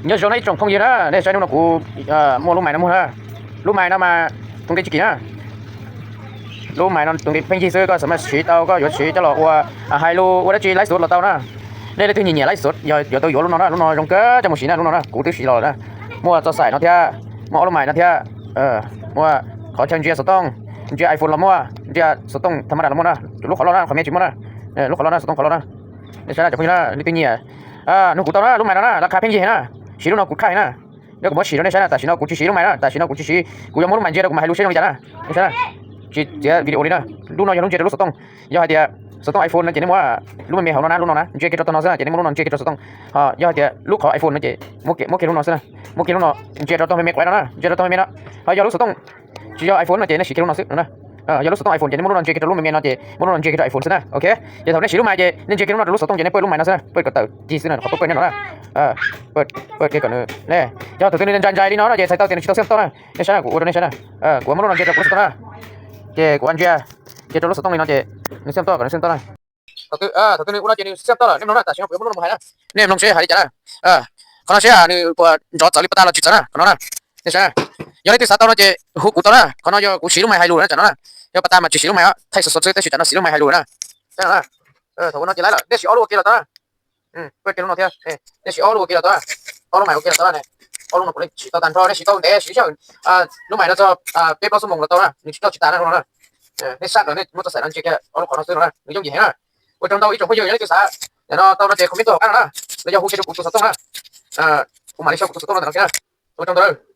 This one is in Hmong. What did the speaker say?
Nyob zoo na ib tsoom phooj ywg na, nej saib hnub no kuv muaj lub mais no muag na. Lub mais no mas tus nqi tsis kim na. Lub mais no tus nqi pheej yig xwb, koj xam maj siv tau koj yuav siv coj los ua hais lus ua dab tsi live xov los tau na. Nej leej twg nyiam nyiam live xov yog yuav tau yuav lub no na, lub no zoo kawg coj mus siv na, lub no na kuv twb siv los na. Muaj txoj xaim no thiab, muaj ob lub mais no thiab, muaj qhov chaw ntsia xov tooj, ntsia iPhone los muaj, ntsia xov tooj tham ma das los muaj na, lub qhov loj na, qhov me tsis muaj na. Lub qhov loj na, xov tooj qhov loj na. Nej saib na cov phooj ywg na, leej twg nyiam nug kuv tau na, lub mais no na, lab kha pheej yig na, siv lub no kuv kha na. Yog kuv muab sim rau nej saib na, tam sim no kuv tsis siv lub mais na, tam sim no kuv tsis siv, kuv yuav muab lub mais ntsia rau kuv mas hais lus seb zoo li cas na. Nej saib na, tsis txiav video li na. Lub no yog lub ntsia rau lub xov tooj. Yog hais tias xov tooj iPhone no ces nej muab lub me me hauv no na, lub no na, ntsia kiag rau tog no xwb na, ces nej muab lub no ntsia kiag rau xov tooj. Ho yog hais tias lub qhov iPhone no ces muab kiag lub no xwb na, muab kiag lub no ntsia rau tog me me quav no na, ntsia rau tog me me no. Ho yog lub xov tooj tsis yog iPhone no ces nej siv kiag lub no xwb no na. Yog lub xov tooj iPhone ces nej muab lub no ntsia kiag rau lub me me no ces muab lub no ntsia kiag rau iPhone xwb na, ok. Ces thaum nej siv lub mais ces nej ntsia kiag lub no rau lub xov tooj ces nej pawj lub mais no xwb na, pawj kom tawm tig xwb na, qhov pawj pawj nej no na. Pawj kiag kom nws ne, yog thaum twg nws ntsais ntsais li no no ces txhais tau tias nws tsis tau xeem toj na. Nej saib na, kuv ua rau nej saib na. Kuv yuav muab lub no ntsia rau kuv lub xov tooj na, ces kuv ua ntsia kiag rau lub xov tooj li no ces nws xeem toj kom nws xeem toj na. Thaum twg nws ua no ces nws xeem toj lawm, nej mloog na, tam sim no kuv yuav muab lub no mus hais na. Nej mloog seb hais li cas na. Qhov no seb nws puas nrov txawv li pas tas los tsis txawv na, qhov no na. Nej saib na, yog leej twg xav tau no ces hu kuv tau na, qhov no yog kuv siv lub mais hais lus na, tam no na. Yog pas tas mas tsis siv lub mais, thaij xov xov xwb, tab sis tam no siv lub mais hais lus na. Thaum ua no ces laib lawm, nej siv ob lub ua ke los tau na. Pawj kiag lub no thiab, nej siv ob lub ua ke los tau na. Ob lub mais ua ke los tau na. Ob lub no kuv siv tau tag nrho, nej siv tau ntev siv sij hawm, lub mais no txog peb plaub xuab moos los tau na, nws tsis coj tsis tas na lub no na. Nej sab kom nej muab txoj xaim no ntsia kiag ob lub qhov no xwb no na, nws yooj yim heev na. Ua tsaug ntau ib tsoom phooj ywg, yog leej twg xav no tau no ces comment tuaj hauv qab no na, los yog hu kiag rau kuv tus xov tooj na. Kuv mam li sau kuv tus xov tooj no ntawm no kiag na. Ua tsaug ntau.